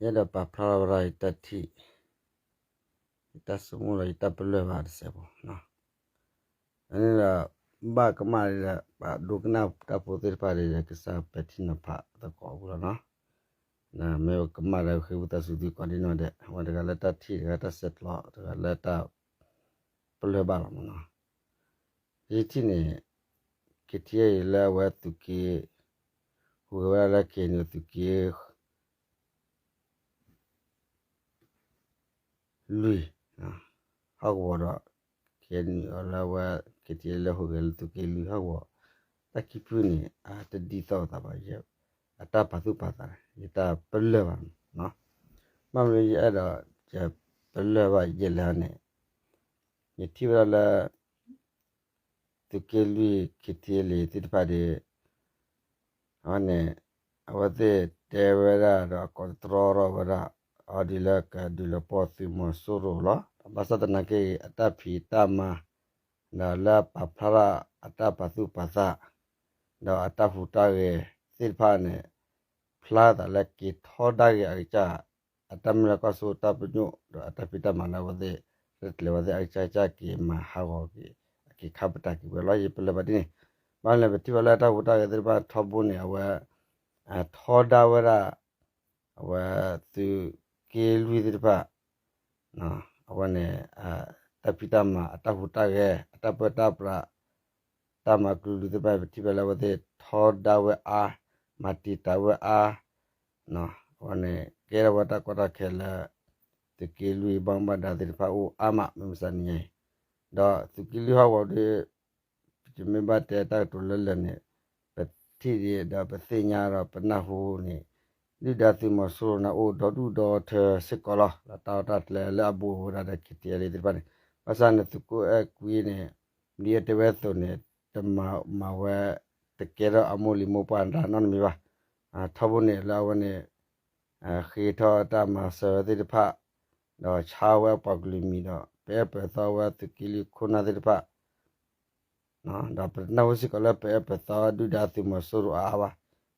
ယအဲၣ်ဒိးပာ်ဖျါထီၣ်ဝဲဒၣ်ယတၢ်ထံၣ်, ယတၢ်ဆိကမိၣ်ဒီးယတၢ်ပလၢၢ်ဘၣ်တစဲးဖိ, အန့ၣ်ဒီး ဘၣ်ကမၣ်ဒီး ပှၤဒိကနၣ်တၢ်ဖိသ့ၣ်တဖၣ်ဒီး ကစၢ်ပဲာ်ထံနီၤဖးသကိးပူၤလီၤနီၤ. မ့ၢ်ကမၣ်ဒီးဃ့ဝံသးစူၤသုကိးဒံနီၢ်ဒဲး အဝဲတဂၤလၢတၢ်ထံၣ် တဂၤတၢ်ဆဲးကျိး တဂၤလၢတၢ်ပလၢၢ်ဘၣ်လီၤမးနီၤ. ယထံၣ်န့ၣ် KTLA လၢအဝဲသုးက့ ဟူးဂဲၤဝဲဒၣ်လၢ KNU သုးက့ လွံၢ် ဟီၣ်ကဝီၤဒီး KNU လၢအဝဲ KTLA လၢဟူးဂဲၤလၢသုးက့လွံၢ်ဟီၣ်ကဝီၤ တၢ်ခံဖုန့ၣ် အတဒ်သိးသးဘၣ်, အတၢ်ပာ်သူၣ်ပာ်သး ယတၢ်ပလၢၢ်ဘၣ်မးနီၤ. ဘၣ်မနုၤယအဲၣ်ဒိး ယပလၢၢ်ဘၣ်ယဲၢ်လဲၣ်န့ၣ် ယထံၣ်ဝဲဒၣ်လၢ သုးက့လွံၢ် KTLA သ့ၣ်တဖၣ်ဒီး အဝဲန့ၣ် အဝဲသ့ၣ်တဲဝဲဒၣ်ဒီးအကိးတတြီထီၣ်ဝဲဒၣ် အီၤဒ်လၢကဒုးလီၤပှီၢ်သုးမီၤစိရိၤလီၤ. ဘၣ်ဆၣ်သနာ်က့ အတၢ်ဖံးတၢ်မၤ ဒီးလၢအပာ်ဖျါထီၣ်အတၢ်ပာ်သူၣ်ပာ်သး ဒီးအတၢ်ဟူးတၢ်ဂဲၤသ့ၣ်တဖၣ်န့ၣ် ဖျါသးလၢက့ၤထီဒါက့ၤအကစၢ် အတၢ်မုၢ်လၢ်ကွၢ်စိတၢ်ပညိၣ် ဒီးအတၢ်ဖံးတၢ်မၤလၢအဝဲသ့ၣ် ရဲၣ်ကျဲၤဝဲသ့ၣ်အကစၢ်ကစၢ်က့ၤမၤဟးဂီၤက့ၤ အက့ၤခါပတာ်က့ၤဝဲလီၤ. ယပလၢၢ်ဘၣ်ဒ်န့ၣ် ဘၣ်မနုၤလဲၣ် ပထံၣ်ဘၣ်လၢတၢ်ဟူးတၢ်ဂဲၤသ့ၣ်တဖၣ်ထီဘိန့ၣ် အဝဲ ထီဒါဝဲဒၣ် အဝဲသုးက့လွံၢ်သ့ၣ်တဖၣ် အဝဲန့ၣ် တၢ်ဖံးတၢ်မၤ အတၢ်ဟူးတၢ်ဂဲၤ အတၢ်ပၢတၢ်ပြး တၢ်မၤကလုာ်ကလုာ်သ့ၣ်တဖၣ် ပထံၣ်ဘၣ်လၢအဝဲသ့ၣ်ထီဒါဝဲအါ မၤတံာ်တာ်ဝဲအါ အဝဲန့ၣ် ကဲထီၣ်ဝဲတၢ်ကီတၢ်ခဲလၢ သုးက့လွံၢ်ဘၣ်မူဘၣ်ဒါသ့ၣ်တဖၣ်အိၣ်အါမး မ့ၢ်မဆါနံၤညါအံၤ ဒီးသုးက့လွံၢ်ဟီၣ်ကဝီၤဒီး ယမ့ၢ်ဘၣ်တဲတၢ်ကတိၤလၢလၢာ်န့ၣ် ပထံၣ်ဒီးပသ့ၣ်ညါဒီးပနၢ်ဟူန့ၣ် ဒုၣ်ဒါသုးမီၤစိရိၤန့ၣ်အိၣ်ဒီဒူၣ်ဒီထၢစ့ၢ်ကီးလီၤ. ဒီးတၢ်အီၣ်တၢ်ကျဲလၢအဘူးဝဲဒၣ်ဒီး KTLA သ့ၣ်တဖၣ်န့ၣ် ဘၣ်ဆၣ်န့ၣ် သုးခိၣ်အဲၣ်ကွံန့ၣ် ဒ်အတဲဝဲအသိးန့ၣ် တမၤမၤဝဲ တကဲထီၣ်အမိၢ်လံၤမိၢ်ပှၢ်တၢ်နီတမံၤဘၣ်. ထီဘိန့ၣ်လၢအဝဲန့ၣ် ဃ့ထီၣ်တၢ်မၤစၢၤသ့ၣ်တဖၣ် ဒီးဆါဝဲပှၤကလုာ်မံၤဒီး ပအဲၣ်ပၢၤသီဝဲသုးက့လွံၢ်ခိၣ်နၢ်သ့ၣ်တဖၣ် ဒီးပတနၢ်ဟူစ့ၢ်ကီးလၢပအဲၣ်ပၢၤသီဒုၣ်ဒါသုးမီၤစိရိၤအါအါဘၣ်.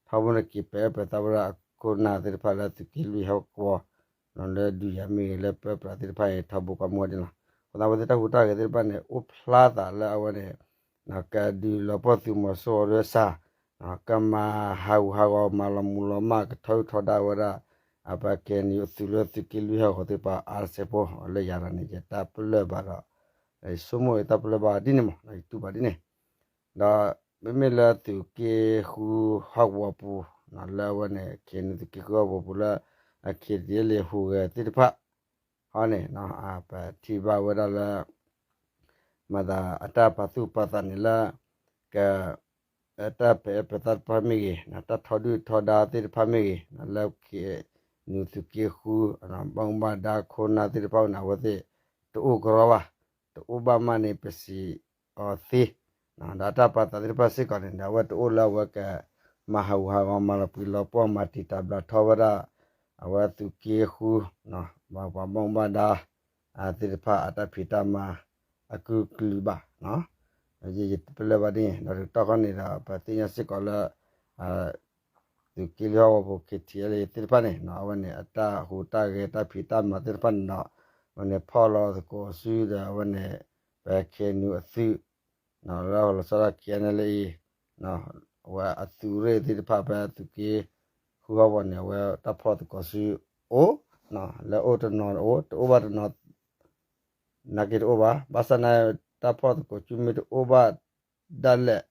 ထီဘိန့ၣ်က့ၤ ပအဲၣ်ပၢၤသီဝဲဒၣ်အခိၣ်နၢ်သ့ၣ်တဖၣ်လၢသုးက့လွံၢ်ဟီၣ်ကဝီၤ လၢဒုးယၤမ့ၢ်ဂ့ၤ လၢပၢပြးသ့ၣ်တဖၣ်အံၤ ထီဘိကွၢ်မူဒ်န့ၣ်လီၤ. အဃိသတး အဝဲသ့ၣ်တၢ်ဟူးတၢ်ဂဲၤသ့ၣ်တဖၣ်န့ၣ် အိၣ်ဖျါသးလၢအဝဲန့ၣ် ကဒုးလီၤပှီၢ်သုးမီၤစိရိၤဒီးစၢ် ကမၤဟးဂူာ်ဟးဂီၤ မၤလီၤမူၤလီၤမၢ် ကထီဒုၣ်ထီဒါဝဲဒၣ် အပှၤ KNU အသုးလၢသုးက့လွံၢ်ဟီၣ်ကဝီၤသ့ၣ်တဖၣ်အါတစဲးဖိ လၢယၤတဂၤန့ၣ် ယတၢ်ပလၢၢ်ဘၣ်ဒီး ယဆိကမိၣ်ယတၢ်ပလၢၢ်ဘၣ်ဒ်န့ၣ်မး ယတူၢ်ဘၣ်ဒ်န့ၣ် ဒီးမ့မ့ၢ်လၢသုးက့ဃုဟီၣ်ကဝီၤပူၤ လၢအဝဲန့ၣ် KNU သုးက့ဃုဟီၣ်ကဝီၤပူၤလၢ KTLA ဟူးဂဲၤသ့ၣ်တဖၣ် ဟီန့ၣ် ပထံၣ်ဘၣ်ဝဲဒၣ်လၢ မၤသးအတၢ်ပာ်သူၣ်ပာ်သးန့ၣ်လၢ က တၢ်ပအဲၣ်ပၢၤသီတဖၣ်မ့ၢ်ဂ့ၤ တၢ်ထီဒုၣ်ထီဒါသ့ၣ်တဖၣ်မ့ၢ်ဂ့ၤ လၢ KNU သုးက့ဃု ဘၣ်မူဘၣ်ဒါခိၣ်နၢ်သ့ၣ်တဖၣ်န့ၣ် အဝဲသ့ၣ်တအိၣ်ကရီဘၣ် တအိၣ်ဘၣ်မးန့ၣ် ပစံးအီၤသ့ ဒီးတၢ်ပာ်သးသ့ၣ်တဖၣ်စ့ၢ်ကီးန့ၣ် ဒီးအဝဲတအိၣ်လၢအဝဲက မၤဟးဂူာ်ဟးဂီၤ မၤလီၤပှံၤလီၤပှီၢ် မၤတံာ်တာ်ဘျးထီဝဲဒၣ် အဝဲသုးက့ဃု ပှၤဘၣ်မူဘၣ်ဒါ သ့ၣ်တဖၣ်အတၢ်ဖံးတၢ်မၤ အကုၢ်ကလုာ်ဘၣ် ယပလၢၢ်ဘၣ်ဒ်န့ၣ် ဒီးတကတီၢ်ခီန့ၣ်ဒီး ပသ့ၣ်ညါစ့ၢ်ကီးလၢ သုးက့လွံၢ်ဟီၣ်ကဝီၤပူၤ KTLA သ့ၣ်တဖၣ်န့ၣ် အဝဲန့ၣ် အတၢ်ဟူးတၢ်ဂဲၤတၢ်ဖံးတၢ်မၤသ့ၣ်တဖၣ်န့ၣ်ဒီး အဝဲန့ၣ်ဖီၣ်လီၤသကိးစုဒီး အဝဲန့ၣ် ပ KNU အသုး လၢလီၤဆီဒၣ် KNLA အံၤ အဝဲအသုးရ့ၣ်သ့ၣ်တဖၣ်ဖဲသုးက့ဃုဟီၣ်ကဝီၤန့ၣ် အဝဲတၢ်ဖီၣ်သကိးစုအိၣ် လၢအိၣ်တနီၤအိၣ် တအိၣ်ဘၣ်တနီၤ နာ်က့တအိၣ်ဘၣ် ဘၣ်ဆၣ်န့ၣ် တၢ်ဖီၣ်သကိးစုမ့ၢ်တအိၣ်ဘၣ်ဒၣ်လဲာ်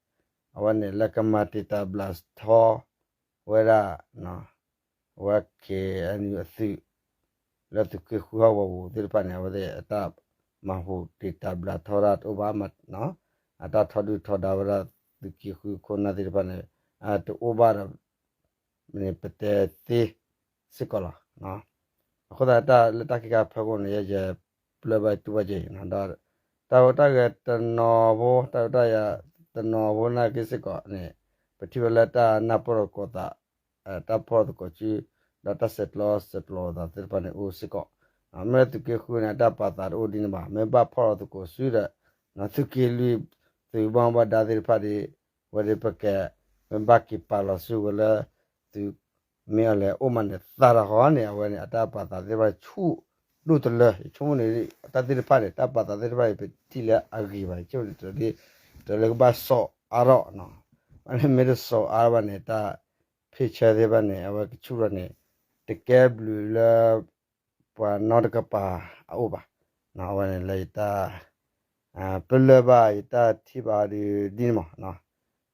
အဝဲန့ၣ်လၢကမၤတံာ်တာ်ဘျးထီဝဲဒၣ် အဝဲ KNU အသုး လၢသုးက့ဃုဟီၣ်ကဝီၤပူၤသ့ၣ်တဖၣ်န့ၣ် အဝဲသ့ၣ်အတၢ်မၤဟူးတံာ်တာ်ဘျးထီဝဲဒၣ်တအိၣ်ဘၣ် အတၢ်ထီဒုၣ်ထီဒါဝဲဒၣ်သုးက့ဃုခိၣ်နၢ်သ့ၣ်တဖၣ်န့ၣ် တအိၣ်ဘၣ်ဒီး န့ၣ်ပတဲသ့စ့ၢ်ကီးလီၤ. အဃိသတးတၢ်လၢတၢ်ခံခါဖၢခိၣ်န့ၣ် ယပလၢၢ်ဘၣ်တူၢ်ဘၣ်က့ၤ ဒီး တၢ်ဟူးတၢ်ဂဲၤတနီၤဖိ တၢ်ဒုးတၢ်ယၤတနီၤဖိနာ်က့စ့ၢ်ကီးန့ၣ် ပထံၣ်ဝဲလၢတၢ်နၢ်ပၢၢ်သကိးသး တၢ်ဖီၣ်သကိးစု ဒီးတၢ်ဆဲးကျိးဆဲးကျိးသးသ့ၣ်တဖၣ်န့ၣ်အိၣ်စ့ၢ်ကီး မ့ၢ်လၢသုးက့ဃုန့ၣ် အတၢ်ပာ်သးတအိၣ်ဒ်န့ၣ်ဘၣ် မ့ၢ်ဘၣ်ဖီၣ်လီၤသကိးစုဒီး သုးက့လွံၢ် သုးဘၣ်မူဘၣ်ဒါသ့ၣ်တဖၣ်ဒီး ဝဲဒၣ်ပကဲ မ့ၢ်ဘၣ်က့ၤပာ်လီၤစုဝဲလၢ သုး မ့ၢ်အီၤလဲၤအိၣ်မးန့ၣ် သးတၢ်ဃီန့ၣ် အဝဲန့ၣ် အတၢ်ပာ်သးသ့ၣ်တဖၣ်ဆူၣ်ဒိၣ်တလၢ ယဆိကမိၣ်န့ၣ် တၢ်သ့ၣ်တဖၣ်န့ၣ် တၢ်ပာ်သးသ့ၣ်တဖၣ်အံၤ ပထံၣ်လၢအဂ့ၤဘၣ် ယဆိကမိၣ်န့ၣ် တလၢကဘၣ်စိာ်အါထီၣ်နီၤ, ဘၣ်န့ၣ်မ့ၢ်တစိာ်အါထီၣ်ဘၣ်န့ၣ် တၢ်ဖ့ၣ်ဆၢသ့ၣ်တဖၣ်န့ၣ် အဝဲကဆူၣ်ထီၣ်န့ၣ် တကဲဘျုးလၢ ပှၤနီတကပၤအအိၣ်ဘၣ်, အဝဲန့ၣ်လၢယတၢ် ပလၢၢ်ဘၣ်ယတၢ်ထံၣ်ဘၣ်ဒ်န့ၣ်မး,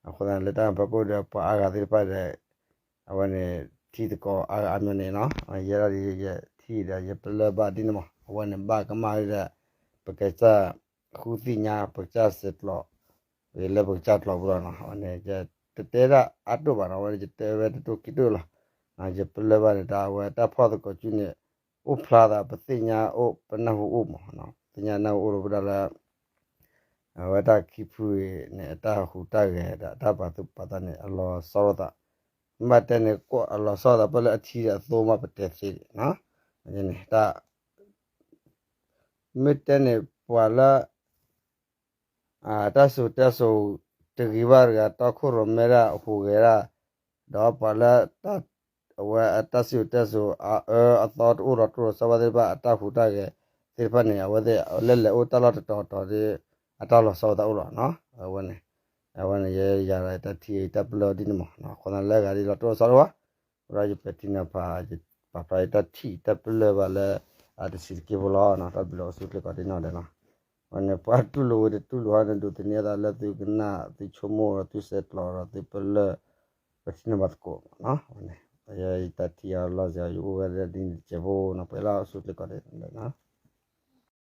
အဃိသတးလၢတၢ်ဖီခိၣ်ဒီးပှၤအါဂၤသ့ၣ်တဖၣ်ဒီး အဝဲန့ၣ် ထံသကိးအါဂၤအါမးန့ၣ်နီၤ, ယဲဒၣ်ဒ်ယထံၣ်ဒီးယပလၢၢ်ဘၣ်ဒ်န့ၣ်မး အဝဲန့ၣ်ဘၣ်ကမၣ်ဒီး ပကစၢ်ဃုသ့ၣ်ညါ ပကစၢ်ဆဲးကျိး လၢပကစၢ်ကျိးပူၤလီၤနီၤ, အဝဲန့ၣ် ယတတဲဒၣ်အါတိၢ်ဘၣ်နီၤ, အဝဲန့ၣ် ယတဲဝဲတတိၢ်ခံတိၢ်လီၤ, ယပလၢၢ်ဘၣ်န့ၣ် တၢ်အဝဲတၢ်ဖီၣ်သကိးစုန့ၣ် အိၣ်ဖျါသး ပသ့ၣ်ညါအိၣ် ပနၢ်ဟူအိၣ်မး, သ့ၣ်ညါနၢ်ဟူအိၣ်လီၤဝဲဒၣ်လၢ အဝဲတၢ်ခံဖုအံၤန့ၣ် အတၢ်ဟူးတၢ်ဂဲၤဒီး အတၢ်ပာ်သူၣ်ပာ်သးန့ၣ် အလီၤဆီလိာ်သး, မ့ၢ်တဲန့ၣ် အလီၤဆီလိာ်သး ပလၢအထံဒီးအသိမး ပတဲသ့နီၤ, မ့ၢ်တဲန့ၣ် ပှၤလၢ တၢ်စံၣ်စိၤတဲစိၤတဂ့ၤဘၣ်တဂၤ တီခိၣ်ရိၣ်မဲဒၣ်ဟူးဂဲၤဒၣ်, ဒီးပှၤလၢ အဝဲအတၢ်စံၣ်စိၤတဲစိၤ အအၢအသီတအိၣ်ဒီးတအိၣ်ဒီး စီၤဘၣ်သ့ၣ်တဖၣ် အတၢ်ဟူးတၢ်ဂဲၤသ့ၣ်တဖၣ်န့ၣ် အဝဲသ့ၣ်လဲၤလဲၤအိၣ်တၢ်လီၢ်တတီၤတီၤဒီး အတၢ်လီၤဆီလိာ်သးအိၣ်လီၤနီၤ, အဝဲန့ၣ် အဝဲန့ၣ် ယဲယၤဒီးတၢ်ထံၣ်တၢ်ပလၢၢ်ဒ်န့ၣ်မး, အဃိသတးလၢအဂၤဒ်လီၤတိၢ်လီၤဆီတအိၣ်ဘၣ်, အဃိဒီးယပဲာ်ထံနီၤဖး ယပာ်ဖျါယတၢ်ထံၣ်တၢ်ပလၢၢ်ဘၣ်လၢ အတဆံးတက့ၢ်ဖိလီၤ, တၢ်ဘျုးလီၤအိၣ်ဆူၣ်ချ့ကိးဒ်နီၢ်ဒဲးလီၤ, အဝဲန့ၣ် ပှၤတူၢ်လိာ်ဝဲတတူၢ်လိာ်ဟီန့ၣ် ဒိးသန့ၤအသးလၢသုကနၣ် သုဆိကမိၣ်ဒီးသုဆဲးကျိးဒီးသုပလၢၢ် ပဲာ်ထံနီၤဖးသကိးနီၤ, အဝဲန့ၣ် ယတၢ်ထံၣ်အီၤလီၤစဲၤအီၤ ယအိၣ်ဝဲဒၣ်ဒ်န့ၣ်တစဲးဖိနီၤ, ပှဲၤလၢအိၣ်ဆူၣ်ချ့ကိးဒ်နီၢ်ဒဲး